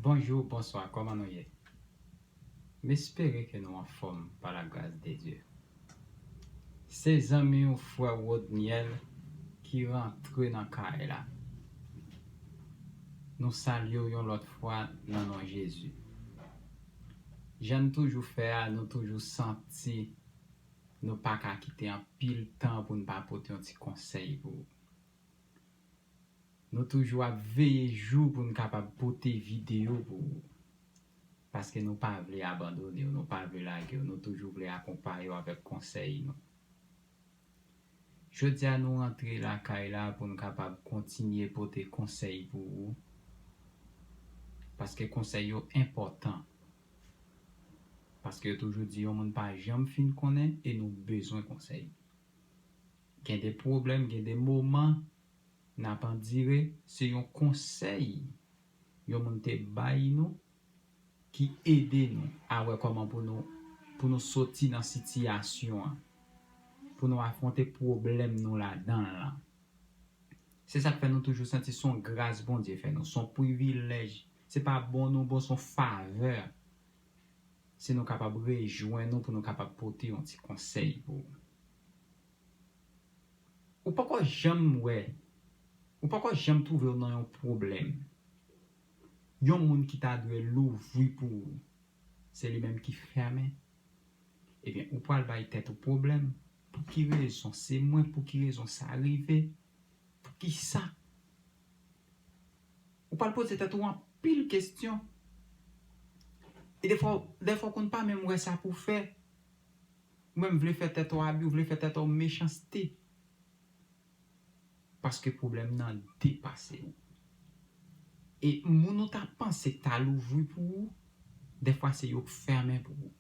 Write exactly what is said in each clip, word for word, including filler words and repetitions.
Bonjou, bonswa, kòman nou ye? M espere ke nou anfòm pa la gras de Dye. Se zanmi w, frè Rodniel, ki rantre nan kay la. Nou salye w yon lòt fwa nan non Jezi. Jan n toujou fè a, nou toujou santi nou pa ka kite anpil tan pou n pa pote yon ti konsèy pou ou. Nou toujou ap veye jou pou n kapab pote videyo pou ou. Paske nou pa vle abandone w, nou pa vle lage w, nou toujou vle akonpaye w avèk konsèy nou. Jodi a, nou rantre lakay la pou n kapab kontinye pote konsèy pou ou. Paske konsèy yo enpòtan. Paske yo toujou di yon moun pa janm fin konnen e nou bezwen konsèy. Gen de pwoblèm, gen de moman n ap andire, se yon konsèy yon moun te bay nou ki ede nou a wè kòman pou nou, pou nou soti nan sitiyasyon an, pou nou afwonte pwoblèm nou ladan l lan. Se sa k fè nou toujou santi se yon gras Bondye fè nou, se yon privilèj. Se pa bon nou bon, se yon favè. Si nou kapab rejwenn nou pou nou kapab pote yon ti konsèy pou ou. Ou poko janm wè, ou poko janm twouve w nan yon pwoblèm. Yon moun ki ta dwe louvri pou ou, se li menm ki fèmen. Ebyen, ou pral bay tèt ou pwoblèm. Pou ki rezon se mwen? Pou ki rezon sa rive? Pou ki sa? Ou pral poze tèt ou anpil kesyon. E defwa, defwa w konn pa menm wè sa pou fè. Ou menm vle fè tèt ou abi, ou vle fè tèt ou mechanste. Paske pwoblèm nan depase w. E moun ou ta panse k ta louvri pou ou, defwa se yo k fèmen pou ou.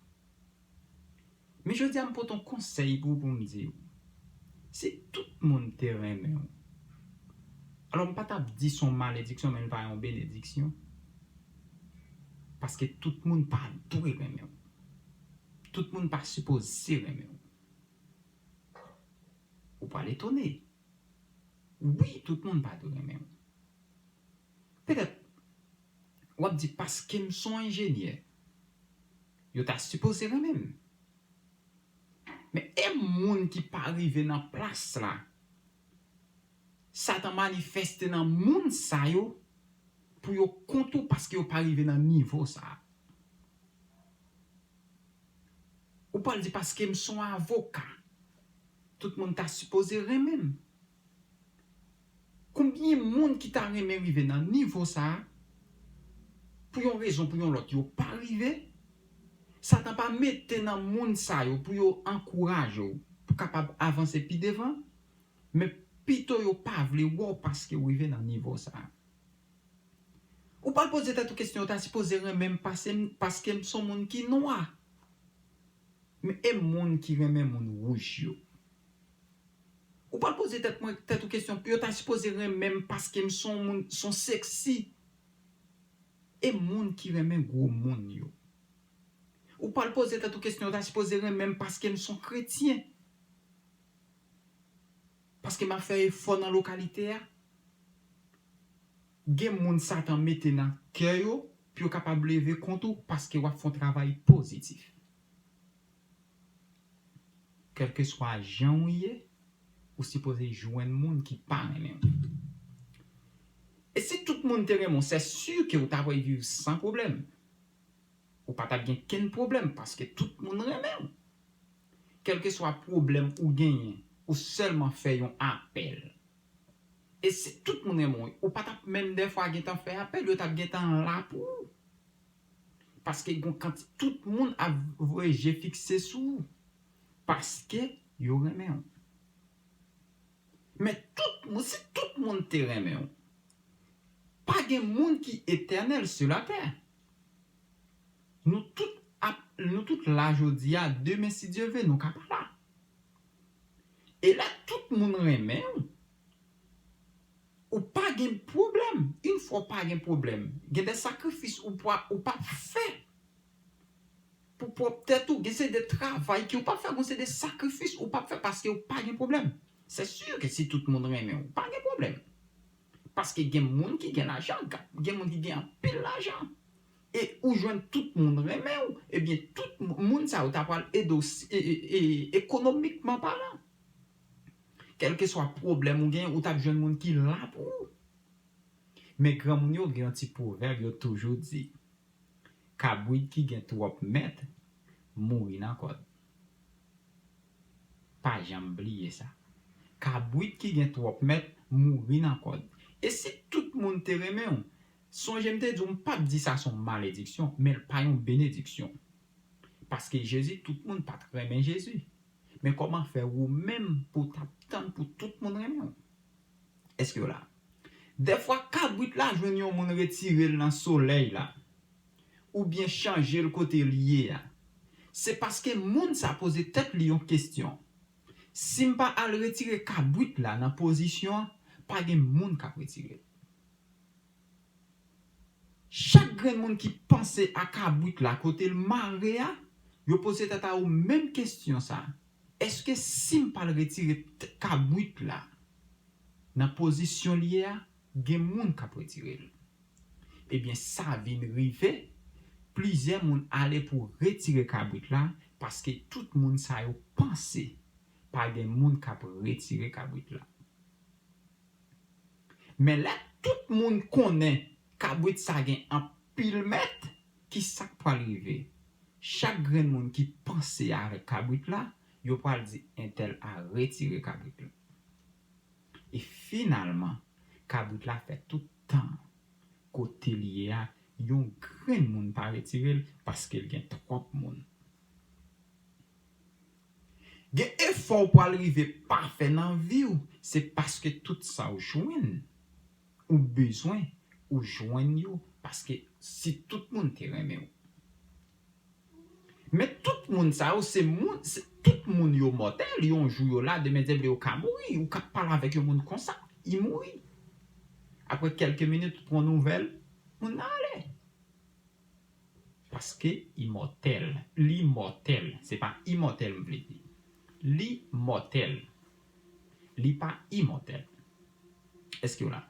Men jodi a m pote yon konsèy pou ou, pou m di w. Si tout moun te renmen w, alò m pa t ap di se yon malediksyon, men l pa yon benediksyon. Paske tout moun pa dwe renmen w. Tout moun pa sipoze renmen w. Ou pral etone. Wi, tout moun pa dwe renmen w. Petèt, w ap di, paske m se yon enjenyè, yo ta sipoze renmen m. Men e moun ki pa rive nan plas la, Satan manifeste nan moun sa yo pou yo kont ou paske yo pa rive nan nivo sa a. Ou pral di, paske m se yon avoka, tout moun ta sipoze renmen m. Konbyen moun ki ta renmen rive nan nivo sa a, pou yon rezon, pou yon lòt, yo pa rive? Satan pa mete nan moun sa yo pou yo ankouraje w, pou kapab avanse pi devan, men pito yo pa vle wè w paske w rive nan nivo sa a. Ou pral poze tèt ou kesyon, yo ta sipoze renmen m pase m, paske m se yon moun ki nwa. Men e moun ki renmen moun wouj yo? Ou pral poze tèt mwen, tèt ou kesyon, yo ta sipoze renmen m paske m se yon moun, se yon seksi. E moun ki renmen gwo moun yo? Ou pral poze tèt ou kesyon, yo ta sipoze renmen m paske m se yon kretyen. Paske m ap fè efò nan lokalite a. Gen moun Satan mete nan kè yo pou yo kapab leve kont ou paske w ap fè yon travay pozitif. Kèlkeswa jan w ye, ou sipoze jwenn moun ki pa renmen w. E si tout moun te renmen w, se si ke w ta pral viv san pwoblèm. Ou pa t ap gen kenn pwoblèm paske tout moun renmen w. Kèlkeswa pwoblèm ou genyen, ou sèlman fè yon apèl. E si tout moun renmen w, ou pa t ap menm dèfwa gentan fè apèl, yo t ap gentan la pou ou. Paske gon kanti, tout moun ap voye je fikse sou ou. Paske yo renmen w. Men tout moun, si tout moun te renmen w, pa gen moun ki etènèl sou latè. Nou tout ap, nou tout la jodi a, demen si Dye vle, nou ka pa la. E lè tout moun renmen w, ou pa gen pwoblèm. Yon fwa w pa gen pwoblèm, gen de sakrifis ou pa, ou p ap fè pou pwòp tèt ou. Gen se de travay ke ou p ap fè, gen se de sakrifis ou p ap fè paske ou pa gen pwoblèm. Se si ke si tout moun renmen w, pa gen pwoblèm. Paske gen moun ki gen lajan, gen moun ki gen anpil lajan. e ou jwenn tout moun renmen w, ebyen, tout moun sa yo ta pral ede w ekonomikman palan. Kèlkeswa pwoblèm ou gen, ou t ap jwenn moun ki la pou ou. Men granmoun yo gen yon ti pwovèb yo toujou di, kabrit ki gen twòp mèt mouri nan kòd. Pa janm bliye sa. Kabrit ki gen twòp mèt mouri nan kòd. E si tout moun te renmen w, sonje m te di w, m p ap di sa se yon malediksyon, men l pa yon benediksyon. Paske Jezi, tout moun pa t renmen Jezi. Men kòman fè ou menm pou w t ap tann pou tout moun renmen w? Èske w la? Dèfwa kabrit la jwenn yon moun retire l nan solèy la, oubyen chanje l kote l ye a, se paske moun sa poze tèt li yon kesyon. Si m pa al retire kabrit la nan pozisyon an, pa gen moun k ap retire l. Chak grenn moun ki panse a kabrit la kote l mare a, yo poze tèt a yo menm kesyon sa, èske si m pa al retire kabrit la nan pozisyon l ye a, gen moun k ap retire l? Ebyen, sa vin rive, plizyè moun ale pou retire kabrit la, paske tout moun sa yo panse pa gen moun k ap retire kabrit la. Men lè tout moun konnen kabrit sa gen anpil mèt, ki sa k pral rive? Chak grenn moun ki panse avèk kabrit la, yo pral di entèl a retire kabrit la. E finalman, kabrit la fè tout tan kote l ye a, yon grenn moun pa retire l paske l gen twòp moun. Gen efò w pral rive pa fè nan vi w, se paske tout sa w jwenn, ou bezwen, ou jwenn yo, paske si tout moun te renmen w. Men tout moun sa yo, se moun, se, tout moun yo mòtèl, yon jou yo la, demen Dye vle yo ka mouri, ou ka pale avèk yon moun konsa, li mouri. Apre kèlke minit, ou pran nouvèl, moun nan ale. Paske imòtèl, li mòtèl, se pa imòtèl m vle di. Li mòtèl. Li pa imòtèl. Èske w la?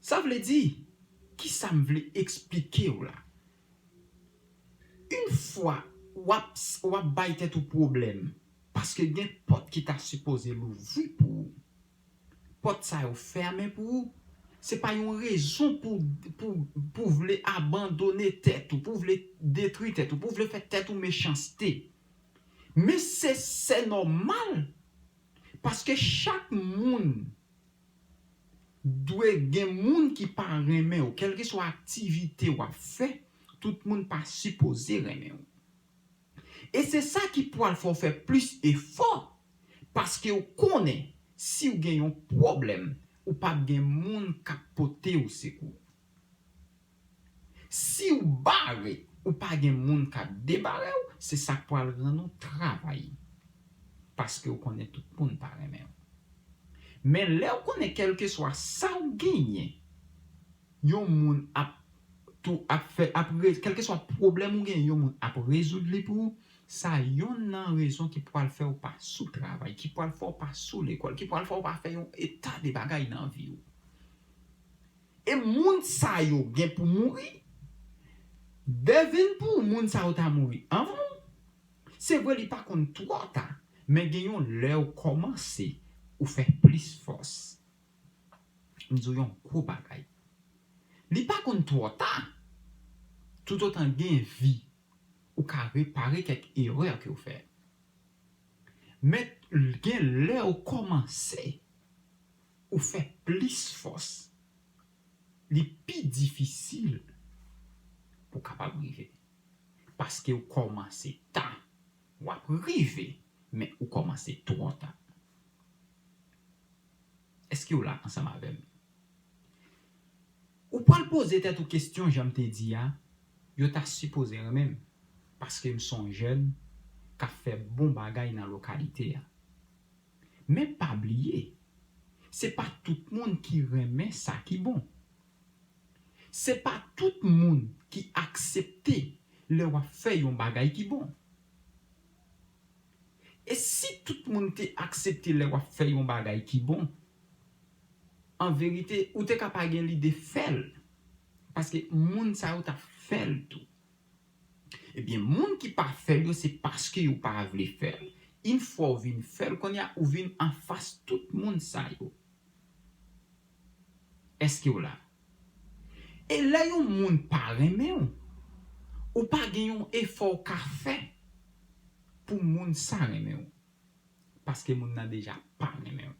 Sa vle di, ki sa m vle eksplike w la? Yon fwa w ap, w ap bay tèt ou pwoblèm, paske gen pòt ki ta sipoze louvri pou ou. Pòt sa yo fèmen pou ou. Se pa yon rezon pou, pou, pou vle abandone tèt ou, pou vle detwi tèt ou, pou vle fè tèt ou mechanste. Men se, se nòmal, paske chak moun dwe gen moun ki pa renmen w, kèlkeswa aktivite w ap fè, tout moun pa sipoze renmen w. E se sa ki pral fè w fè plis efò, paske w konnen si w gen yon pwoblèm, ou p ap gen moun k ap pote w sekou. Si w bare, ou pa gen moun k ap debare w, se sa k pral rann ou travay. Paske w konnen tout moun pa renmen w. Men lè w konnen kèlkeswa sa w genyen, yon moun ap tou ap fè, ap re, kèlkeswa pwoblèm ou genyen, yon moun ap rezoud li pou ou, sa yonn nan rezon ki pral fè w pa sou travay, ki pral fè w pa sou lekòl, ki pral fè w pa fè yon eta de bagay nan vi w. E moun sa yo gen pou mouri. Devin pou moun sa yo ta mouri anvan w. Se vre, li pa konn twò ta, men gen yon lè w kòmanse, ou fè plis fòs. M di w yon gwo bagay. Li pa konn twò ta. Toutotan gen vi, ou ka repare kèk erè ke w fè. Men gen lè w kòmanse, ou fè plis fòs. Li pi difisil pou w kapab rive. Paske w kòmanse ta. W ap rive, men ou kòmanse twò ta. Èske w la ansanm avè m? Ou pral poze tèt ou kesyon, jan m te di a, yo ta sipoze renmen m, paske m se yon jèn k ap fè bon bagay nan lokalite a. Men pa bliye, se pa tout moun ki renmen sa ki bon. Se pa tout moun ki aksepte lè w ap fè yon bagay ki bon. E si tout moun te aksepte lè w ap fè yon bagay ki bon, an verite, ou te ka pa gen lide fè l, Paske moun sa yo t ap fè l tou. Ebyen, moun ki pa fè l yo, se paske yo pa vle fè l. Yon fwa w vin fè l, kounye a ou vin anfas tout moun sa yo. Èske w la? E lè yon moun pa renmen w, ou pa gen yon efò w ka fè pou moun sa renmen w. Paske moun nan deja pa renmen w.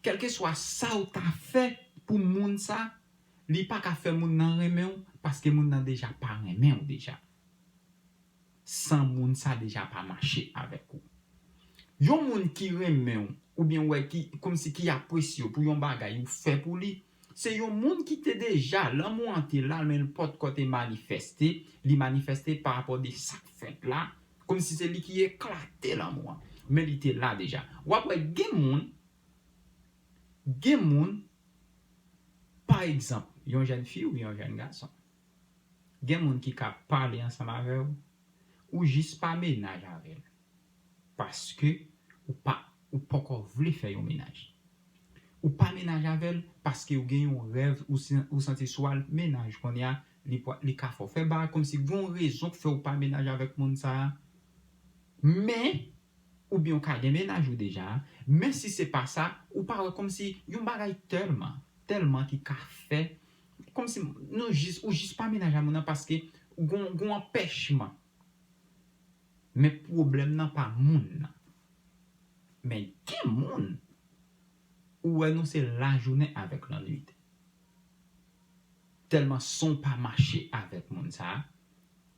Kèlkeswa sa w ta fè pou moun sa, li pa ka fè moun nan renmen w, paske moun nan deja pa renmen w deja. San moun sa deja pa mache avèk ou. Yon moun ki renmen w, oubyen wè ki, kòmsi ki apresye w pou yon bagay ou fè pou li, se yon moun ki te deja, lanmou an te la, men l potko te manifeste, li manifeste pa rapò de sa k fèt la, kòmsi se li ki eklate lanmou an, men li te la deja. W ap wè gen moun, gen moun, pa egzanp, yon jèn fi oubyen yon jèn gason, gen moun ki ka pale ansanm avè w, ou jis pa mennaj avè l. Paske ou pa, ou poko vle fè yon mennaj. Ou pa mennaj avè l paske ou gen yon rèv, ou, sen- ou santi sou al mennaj kounye a, li, pwa- li ka fè w fè bagay kòmsi gen yon rezon k fè ou pa mennaj avèk moun sa a. Men, oubyen ou ka gen mennaj ou deja, men si se pa sa, ou pa wè kòmsi yon bagay tèlman, tèlman ki ka fè, kòmsi nou jis, ou jis pa mennaj a moun nan paske gon, gon anpèchman. Men pwoblèm nan pa moun nan. Men gen moun, ou wè nou se lajounen avèk lannwit. Tèlman san w pa mache avèk moun sa a,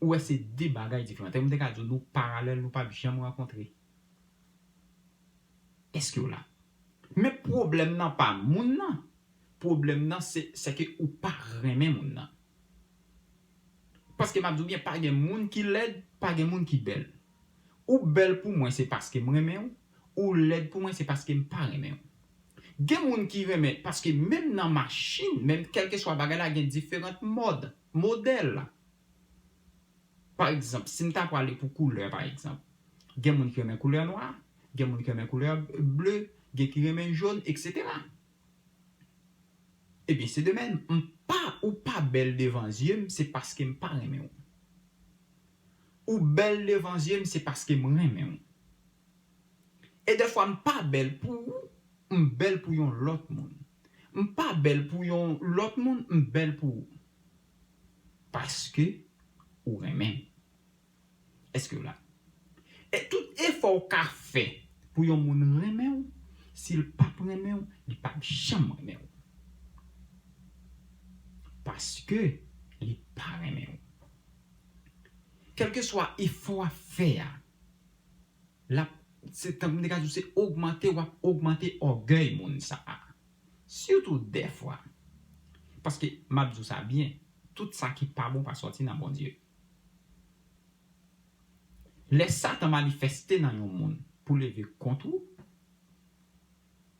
ou wè se de bagay diferan. Tèlman m te ka di w nou paralèl, nou p ap janm rankontre. Èske w la? Men pwoblèm nan pa moun nan. Pwoblèm nan se, se ke ou pa renmen moun nan. Paske m ap di w byen, pa gen moun ki lèd, pa gen moun ki bèl. Ou bèl pou mwen, se paske m renmen w. Ou lèd pou mwen, se paske m pa renmen w. Gen moun ki renmen, paske menm nan machin, menm kèlkeswa bagay la, gen diferan mòd, modèl. Pa egzanp, si m ta prale pou koulè, pa egzanp, gen moun ki renmen koulè nwa, gen moun ki renmen koulè ble, gen ki renmen jòn, etsetera. Ebyen, se de menm, m pa, ou pa bèl devan zye m, se paske m pa renmen w. Ou bèl devan zye m, se paske m renmen w. E dèfwa, m pa bèl pou ou, m bèl pou yon lòt moun. M pa bèl pou yon lòt moun, m bèl pou ou. Paske ou renmen m. Èske w la? E tout efò w ka fè pou yon moun renmen w, si l p ap renmen w, li p ap janm renmen w. Paske li pa renmen w. Kèlkeswa efò w ap fè a, l ap, se tankou m te ka di w, se ogmante, w ap ogmante ògèy moun sa a. Sitou dèfwa. Paske m ap di w sa byen, tout sa ki pa bon pa sòti nan Bondye. Lè Satan manifeste nan yon moun pou leve kont ou,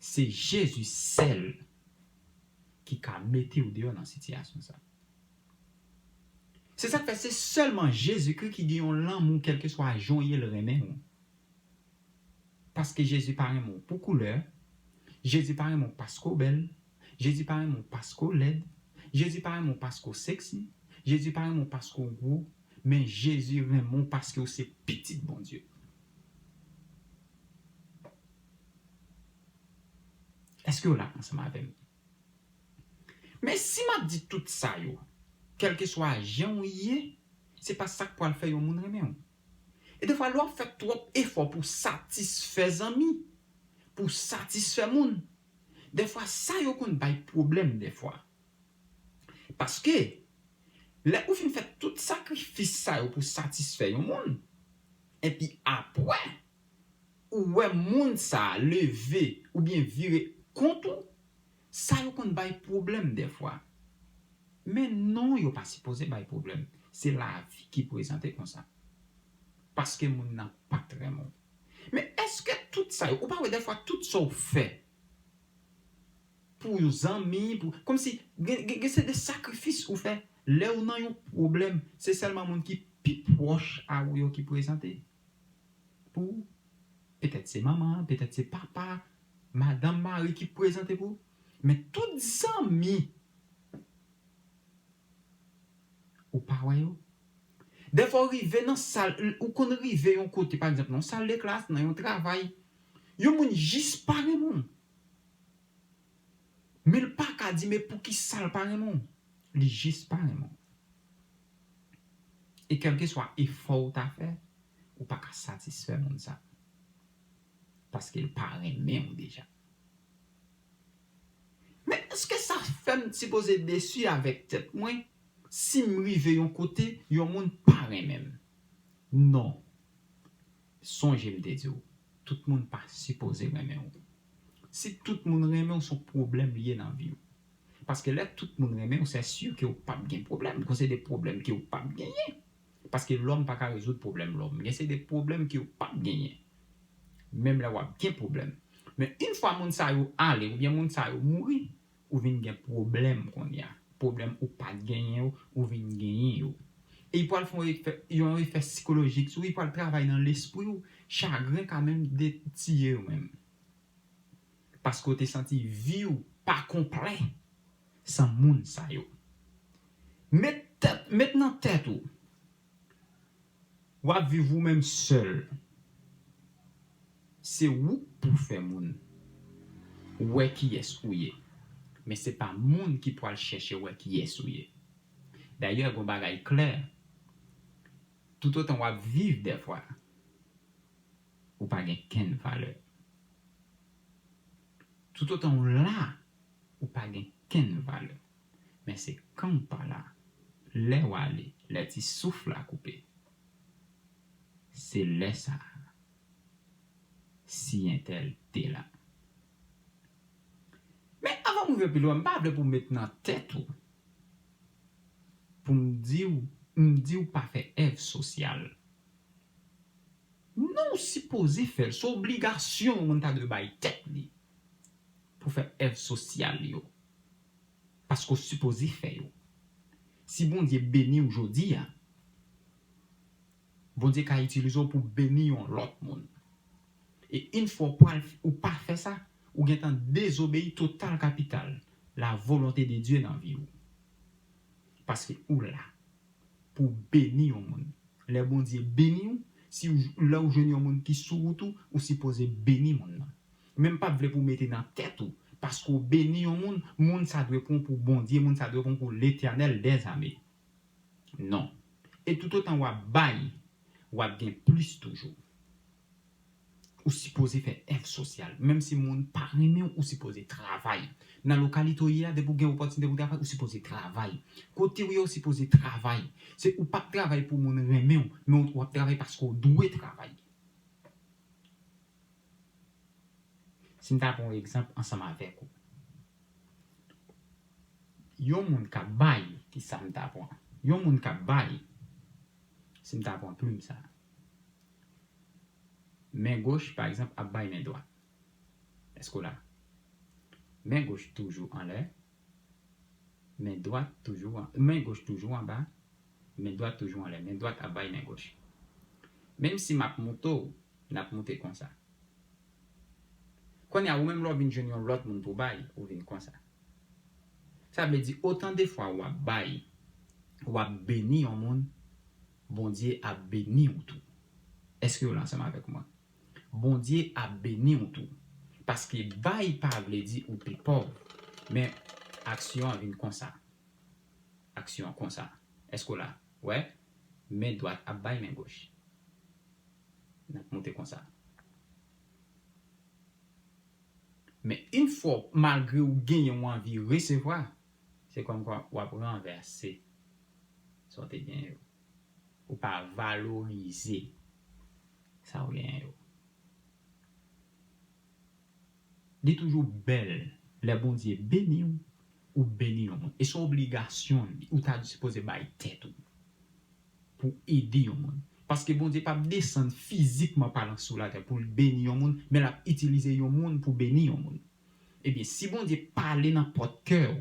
se Jezi sèl ki ka mete w deyò nan sitiyasyon sa. Se sa k fè se sèlman Jezikri ki gen yon lanmou, kèlkeswa jan w ye, l renmen w. Paske Jezi pa renmen w pou koulè, Jezi pa renmen w paske w bèl, Jezi pa renmen w paske w lèd, Jezi pa renmen w paske w seksi, Jezi pa renmen w paske w gwo, men Jezi renmen w paske w se pitit Bondye. Èske w la ansanm avè m? Men si m ap di tout sa yo, kèlkeswa jan w ye, se pa sa k pral fè yon moun renmen w. E defwa, lè w ap fè twòp efò pou satisfè zanmi, pou satisfè moun, defwa sa yo konn bay pwoblèm defwa. Paske, lè ou fin fè tout sakrifis sa yo pou satisfè yon moun, epi apre, ou wè moun sa a leve oubyen vire kont ou, sa yo konn bay pwoblèm defwa. Men non, yo pa sipoze bay pwoblèm. Se lavi ki prezante konsa. Paske moun nan pa t renmen w. Men èske tout sa yo, ou pa wè defwa tout sa w fè pou yon zanmi, pou, kòmsi, gen, gen, gen se de sakrifis ou fè. Lè ou nan yon pwoblèm, se sèlman moun ki pi pwòch a ou yo ki prezante pou ou. Petèt se manman, petèt se papa, madanm, mari ki prezante pou ou. Men tout zanmi, ou pa wè yo. Dèfwa w rive nan sal, ou konn rive yon kote, pa egzanp, nan yon sal de klas, nan yon travay, yon moun jis pa renmen w. Men l pa ka di, men poukisa l pa renmen w? Li jis pa renmen w. E kèlkeswa efò w ta fè, ou pa ka satisfè moun sa. Paske l pa renmen w deja. Men èske sa fè m sipoze desi avèk tèt mwen si m rive yon kote, yon moun pa renmen m? Non. Sonje m te di w, tout moun pa sipoze renmen w. Si tout moun renmen w, se yon pwoblèm li ye nan vi w. Paske lè tout moun renmen w, se si ke w p ap gen pwoblèm. Gon seri de pwoblèm ke w p ap genyen. Paske lòm pa ka rezoud pwoblèm lòm. Gen seri de pwoblèm ke w p ap genyen. Menm lè w ap gen pwoblèm. Men yon fwa moun sa yo ale, oubyen moun sa yo mouri, ou vin gen pwoblèm kounye a. Pwoblèm ou pa t genyen yo, ou vin genyen yo. E li pral fè yon efè, yon efè sikolojik sou ou, li pral travay nan lespri w, chagren ka menm de tiye w menm. Paske w te santi vi w pa konplè san moun sa yo. Met tèt, met nan tèt ou, w ap viv ou menm sèl. Se ou k pou fè moun wè kiyès ou ye. Men se pa moun ki pral chèche wè kiyès ou ye. Dayè, gon bagay klè. Toutotan w ap viv dèfwa, ou pa gen kenn valè. Toutotan w la, ou pa gen kenn valè. Men se kan w pa la, lè w ale, lè ti souf la koupe, se lè sa a, si entèl te la. Men avan m rive pi lwen, m pa vle pou w met nan tèt ou, pou m di w, m di w pa fè èv sosyal. Non, ou sipoze fè l. Se obligasyon yon moun ta dwe bay tèt li pou fè èv sosyal yo. Paske w sipoze fè yo. Si Bondye beni w jodi a, Bondye ka itilize w pou beni yon lòt moun. E yon fwa w pral, ou pa fè sa, ou gentan dezobeyi total kapital la volonte de Dye nan vi w. Paske ou la pou w beni yon moun. Lè Bondye beni w, si w, lè w jwenn yon moun ki sou wout ou, ou sipoze beni moun nan. Men m p ap vle pou w mete nan tèt ou, paske w beni yon moun, moun sa dwe pran w pou Bondye, moun sa dwe pran w pou Letènèl dèzame. Non. E toutotan w ap bay, w ap gen plis toujou. Ou sipoze fè èv sosyal. Menm si moun pa renmen w, ou sipoze travay. Nan lokalite w ye a, depi w gen opòtinite pou travay, ou sipoze travay. Kote w ye, ou sipoze travay. Se ou p ap travay pou moun renmen w, men w ap travay paske w dwe travay. Si m ta pran yon egzanp ansanm avèk ou. Yon moun k ap bay, ki sa m ta pran? Yon moun k ap bay, si m ta pran plim sa. Men goch, pa egzanp, ap bay men dwat. Èske w la? Men goch toujou anlè. Men dwat toujou an, men goch toujou anba. Men dwat toujou anlè. Men dwat ap bay men goch. Menm si m ap moute w, n ap moute konsa. Kounye a, ou menm lè w vin jwenn yon lòt moun pou bay, ou vin konsa. Sa vle di, otan de fwa w ap bay, w ap beni yon moun, Bondye ap beni w tou. Èske w la ansanm avèk mwen? Bondye ap beni w tou. Paske bay pa vle di ou pi pòv. Men aksyon an vin konsa. Aksyon an konsa. Èske w la? Wè? Men dwat ap bay men goch. N ap moute konsa. Men yon fwa, malgre w genyen, w anvi resevwa, se kòmkwa w ap ranvèse sa w te genyen yo. Ou pa valorize sa w genyen yo. Li toujou bèl lè Bondye beni w, ou beni yon moun. E se obligasyon li, ou ta sipoze bay tèt ou pou ede yon moun. Paske Bondye p ap desann fizikman palan sou latè pou l beni yon moun, men l ap itilize yon moun pou beni yon moun. Ebyen, si Bondye pale nan pòt kè w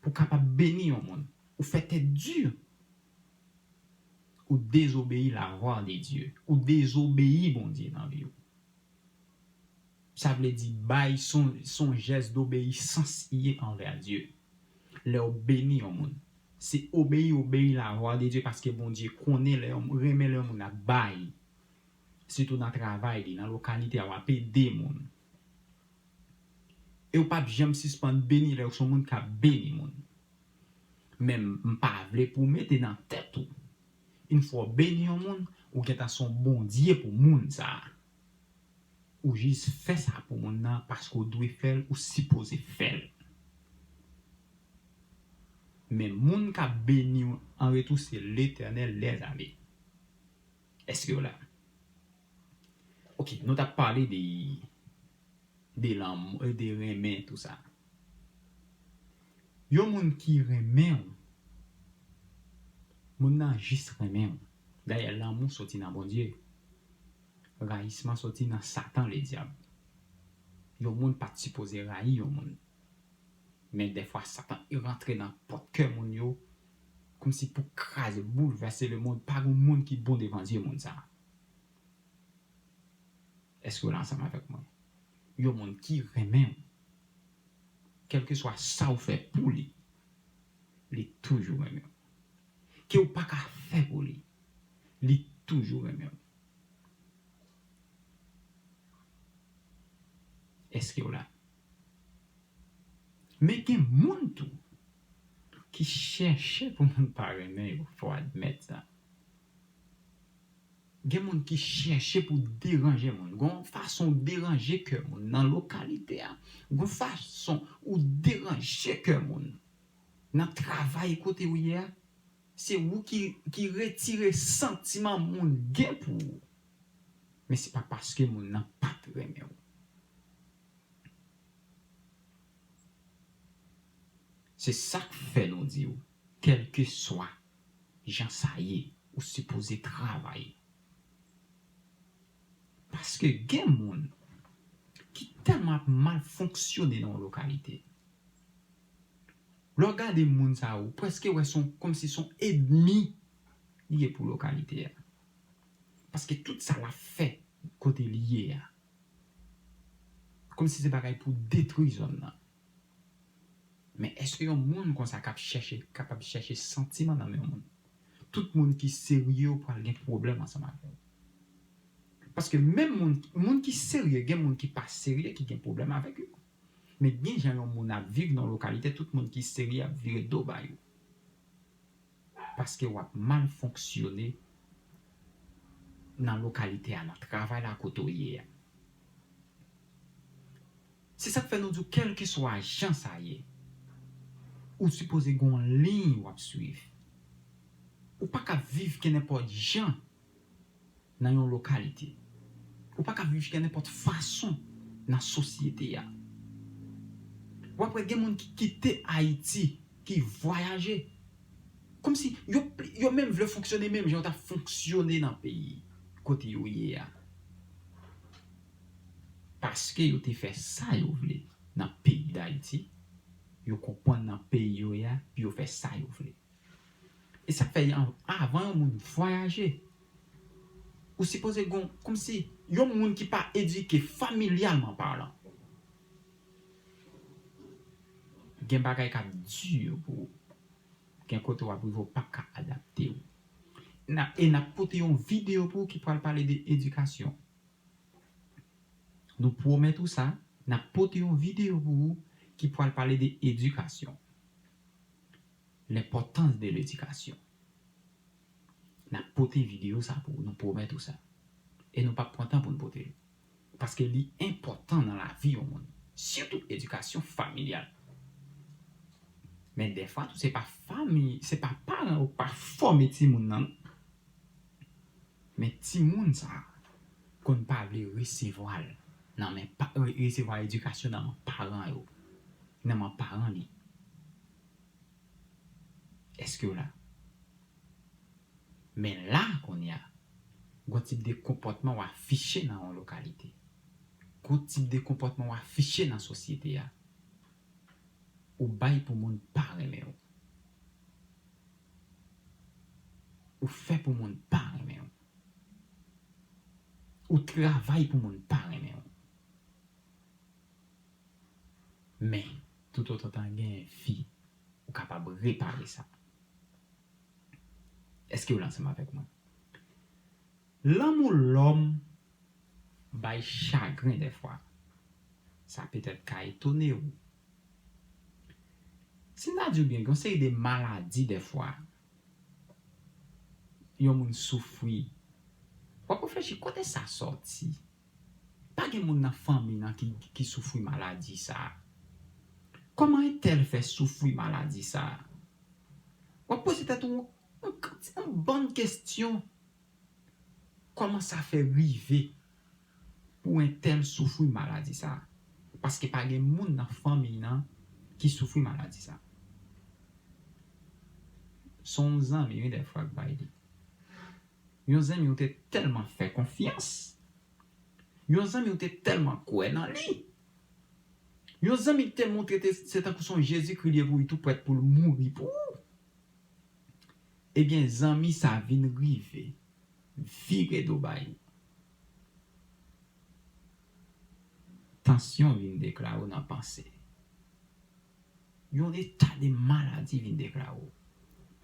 pou kapab beni yon moun, ou fè tèt di, ou dezobeyi lavwa de Dye, ou dezobeyi Bondye nan vi w. Sa vle di bay se yon, se yon jès dobeyisans li ye anvè Dye. Lè w beni yon moun, Se obeyi, obeyi la voix de Dieu, paske Bondye konnen lè yon, renmen lè yon moun ap bay. Sitou nan travay li, nan lokalite a, w ap ede moun. E w p ap janm sispann beni lè w se yon moun k ap beni moun. Men m pa vle pou w mete nan tèt ou, yon fwa w beni yon moun, ou gentan se yon Bondye pou moun sa a. Ou jis fè sa pou moun nan paske w dwe fè l, ou sipoze fè l. Men moun k ap beni w an retou se Letènèl dèzame. Èske w la? Ok, nou t ap pale de, de lanmou, de renmen, tou sa. Yon moun ki renmen w, moun nan jis renmen w. Dayè, lanmou soti nan Bondye. Rayisman soti nan Satan, ledyab. Yon moun pa t sipoze rayi yon moun. Men dèfwa, Satan rantre nan pòt kè moun yo, kòmsi pou kraze, boulvèse lemonn. Pa gen moun ki bon devan zye moun sa a. Èske w la ansanm avèk mwen? Yon moun ki renmen w, kèlkeswa sa w fè pou li, li toujou renmen w. Ke w pa ka fè pou li, li toujou renmen w. Èske w la? Men gen moun tou ki chèche pou moun pa renmen yo, fò admèt sa. Gen moun ki chèche pou deranje moun. Gen yon fason w deranje kè moun nan lokalite a. Gen yon fason ou deranje kè moun nan travay kote w ye a. Se ou ki, ki retire santiman moun gen pou ou. Men se pa paske moun nan pa t renmen w. Se sa k fè nou di w, kèlkeswa jan sa ye, ou sipoze travay. Paske gen moun ki tèlman ap mal fonksyone nan yon lokalite. Lè w gade moun sa yo, ou prèske wè se yon, kòmsi se yon ènmi li ye pou lokalite a. Paske tout sa l ap fè kote li ye a, kòmsi se bagay pou detwi zòn nan. Men èske yon moun konsa k ap chèche, kapab chèche santiman nan men yon moun? Tout moun ki serye yo pral gen pwoblèm ansanm avè w. Paske menm moun, moun ki serye, gen moun ki pa serye ki gen pwoblèm avèk yo. Men gen jan yon moun ap viv nan yon lokalite, tout moun ki serye ap vire do ba yo. Paske w ap mal fonksyone nan lokalite a, nan travay la kote w ye a. Se sa k fè nou di w, kèlkeswa jan sa ye, ou sipoze gen yon liy w ap swiv. Ou pa ka viv kenenpòt jan nan yon lokalite. Ou pa ka viv kenenpòt fason nan sosyete a. W ap wè gen moun ki kite Ayiti, ki vwayaje. Kòmsi yo, yo menm vle fonksyone menm jan yo t ap fonksyone nan peyi kote yo ye a. Paske yo te fè sa yo vle nan peyi Dayiti, yo konprann nan peyi yo ye a, pou yo fè sa yo vle. E sa k fè an-, avan yon moun vwayaje, ou sipoze gon, kòmsi yon moun ki pa edike familyalman palan. Gen bagay k ap di pou ou. Gen kote w ap rive, ou p ap ka adapte w. N ap, e n ap pote yon videyo pou ou ki pral pale de edikasyon. Nou pwomèt ou sa, n ap pote yon videyo pou ou ki pral pale de edikasyon. L'importance de l'éducation. N ap pote videyo sa pou ou, nou pwomèt ou sa. E nou p ap pran tan pou n pote l. Paske li enpòtan nan lavi yon moun. Sitou edikasyon familyal. Men dèfwa tou, se pa fanmi, se pa paran yo k pa fòme timoun nan. Men timoun sa a konn pa vle resevwa l nan men pa, re-, resevwa edikasyon nan men paran yo, nan men paran li. Èske w la? Men la, kounye a, gon tip de konpòtman w afiche nan yon lokalite. Gon tip de konpòtman w afiche nan sosyete a. Ou bay pou moun pa renmen w. Ou fè pou moun pa renmen w. Ou travay pou moun pa renmen w. Men, toutotan gen vi, ou kapab repare sa. Èske w la ansanm avèk mwen? Lanmou lòm bay chagren dèfwa. Sa petèt ka etone w. Si n ta di w byen, gen yon seri de maladi dèfwa yon moun soufri. W ap reflechi, kote sa sòti? Pa gen moun nan fanmi nan ki, ki soufri maladi sa a. Kòman entèl fè soufri maladi sa a? W ap poze tèt ou yon, yon bann kesyon. Kòman sa fè rive pou entèl soufri maladi sa a? Paske pa gen moun nan fanmi nan ki soufri maladi sa a. Se yon zanmi wi dèfwa k bay li. Yon zanmi ou te tèlman fè konfyans. Yon zanmi ou te tèlman kwè nan li. Yon zanmi ki te montre te, se tankou se yon Jezikri li ye pou li tou prèt pou l mouri pou ou. Ebyen, zanmi sa vin rive, vire do bay ou. Tansyon vin deklare w nan panse. Yon eta de maladi vin deklare w.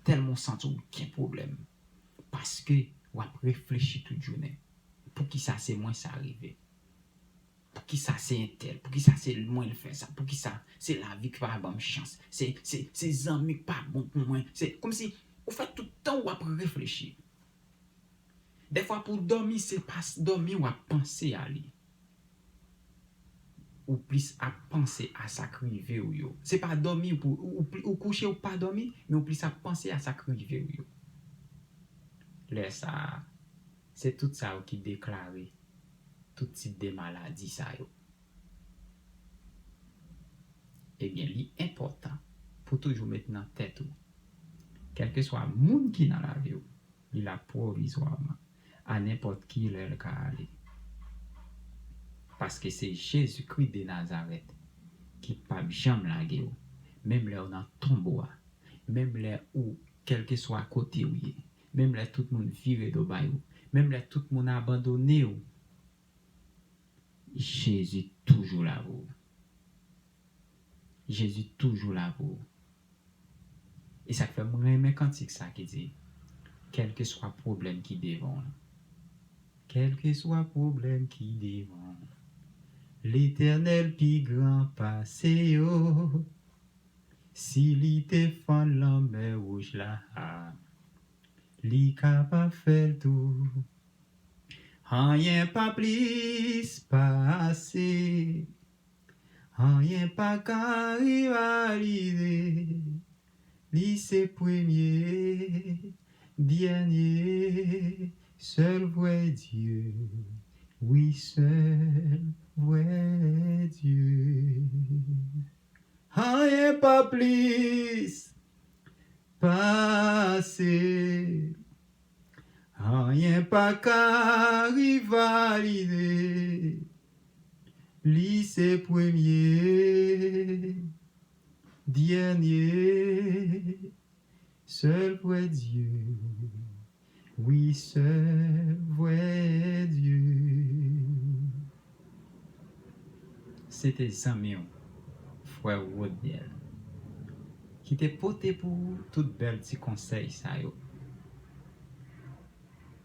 Tèlman w santi w gen pwoblèm. Paske w ap reflechi tout jounen. Poukisa se mwen sa rive? Poukisa se entèl? Poukisa se mwen l fè sa? Poukisa se lavi ki pa ban m chans? Se, se, se zanmi k pa bon pou mwen? Se kòmsi ou fè tout tan w ap reflechi. Dèfwa pou w dòmi, se pa s- dòmi w ap panse a li. Ou plis ap panse a sa k rive w yo. Se pa dòmi pou ou, ou, ou kouche ou pa dòmi, men ou plis ap panse a sa k rive w yo. Lè sa a, se tout sa yo ki deklare tout tip de maladi sa yo. Ebyen, li enpòtan pou toujou met nan tèt ou, kèlkeswa moun ki nan lavi w, li la pwovizwaman, a nenpòt ki lè l ka ale. Paske se Jezikri de Nazarèt ki p ap janm lage w, menm lè w nan tonbo a, menm lè ou, kèlkeswa kote w ye, menm lè tout moun vire do bay ou, menm lè tout moun abandone w, Jezi toujou la pou ou. Jezi toujou la pou ou. E sa k fè m renmen kantik sa ki di, kèlkeswa pwoblèm ki devan w lan, kèlkeswa pwoblèm ki devan w, Letènèl pi gran pase yo. Si li te fann lanmè wouj la, li kapab fè l tou. Anyen pa plis pase, anyen pa ka rivalize. Li se premye, dènye, sèl vrè Dye. Wi, sèl vrè Dye. Anyen pa plis pase, anyen pa ka rivalize. Li se premye, dènye, sèl vrè Dye. Wi, sèl vrè Dye. Se te zanmi w, frè Rodniel, ki te pote pou ou tout bèl ti konsèy sa yo.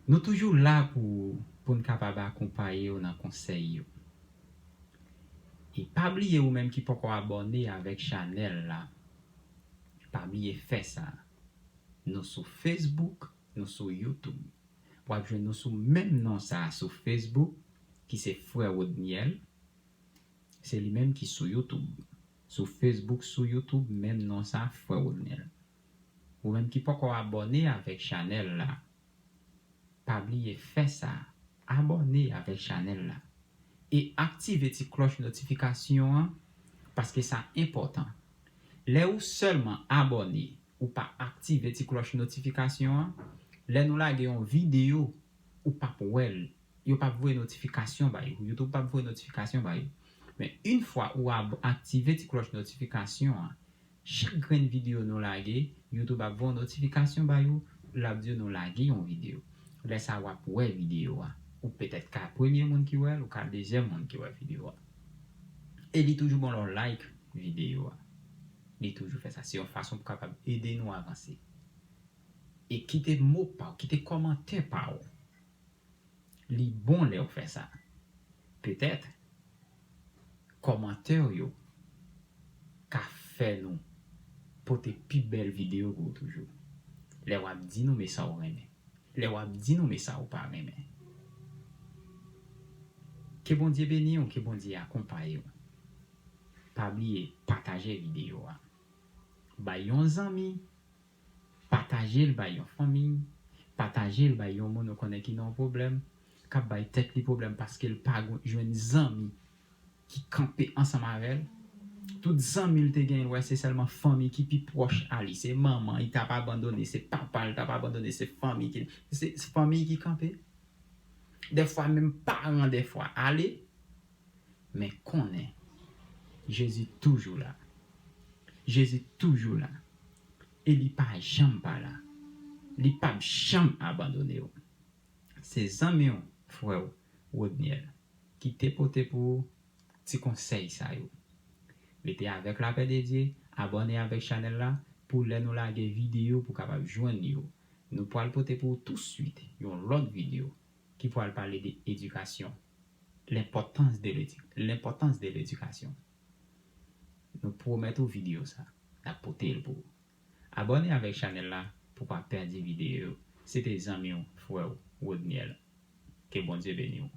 Nou toujou la pou, pou n kapab akonpaye w nan konsèy yo. E pa bliye ou menm ki poko abòne avèk chanèl la, pa bliye fè sa. Nou sou Facebook, nou sou YouTube. W ap jwenn nou sou menm non sa a sou Facebook, ki se Frè Rodniel. Se li menm ki sou YouTube. Sou Facebook, sou YouTube, menm non sa a, Frè Rodniel. Ou menm ki poko abòne avèk chanèl la, pa bliye fè sa, abòne avèk chanèl la. E aktive ti klòch notifikasyon an, paske sa enpòtan. Lè ou sèlman abòne, ou pa aktive ti klòch notifikasyon an, lè nou lage yon videyo, ou p ap wè l. Yo p ap voye notifikasyon bay ou. YouTube p ap voye notifikasyon bay ou. Men, yon fwa ou ab- aktive ti klòch notifikasyon an, chak grenn videyo nou lage, YouTube ap voye yon notifikasyon bay ou, l ap di w nou lage yon videyo. Lè sa a, w ap wè videyo a. Ou petèt ka premye moun ki wè l, ou ka dezyèm moun ki wè videyo a. E li toujou bon lè w like videyo a. Li toujou fè sa. Se yon fason pou kapab ede nou avanse. E kite mo pa w, kite kòmantè pa w. Li bon lè w fè sa. Petèt, kòmantè w yo ka fè nou pote pi bèl videyo pou w toujou. Lè w ap di nou men sa w renmen. Lè w ap di nou men sa w pa renmen. Ke Bondye beni w, ke Bondye akonpaye w. Pa bliye pataje videyo a. Bay yon zanmi, pataje l bay yon fanmi, pataje l bay yon moun ou konnen ki nan yon pwoblèm, k ap bay tèt li pwoblèm paske l pa jwenn zanmi ki kanpe ansanm avè l. Tout zanmi l te genyen, l wè se sèlman fanmi ki pi pwòch a li. Se manman li t ap abandone, se papa l t ap abandone, se fanmi ki, se fanmi ki kanpe. Dèfwa menm paran dèfwa ale, men konnen Jezi toujou la. Jezi toujou la. E li pa janm pa la. Li p ap janm abandone w. Se zanmi w, frè w, Rodniel, ki te pote pou ou ti konsèy sa yo. Rete avèk lapè de Dye, abòne avèk chanèl la pou lè nou lage videyo pou kapab jwenn yo. Nou pral pote pou ou touswit yon lòt videyo ki pral pale de edikasyon. L'importance de l'édi- l'importance de l'éducation. Nou pwomèt ou videyo sa, n ap pote l pou ou. Abòne avèk chanèl la pou pa pèdi videyo yo. Se te zanmi w, frè w, Rodniel. Ke Bondye beni w.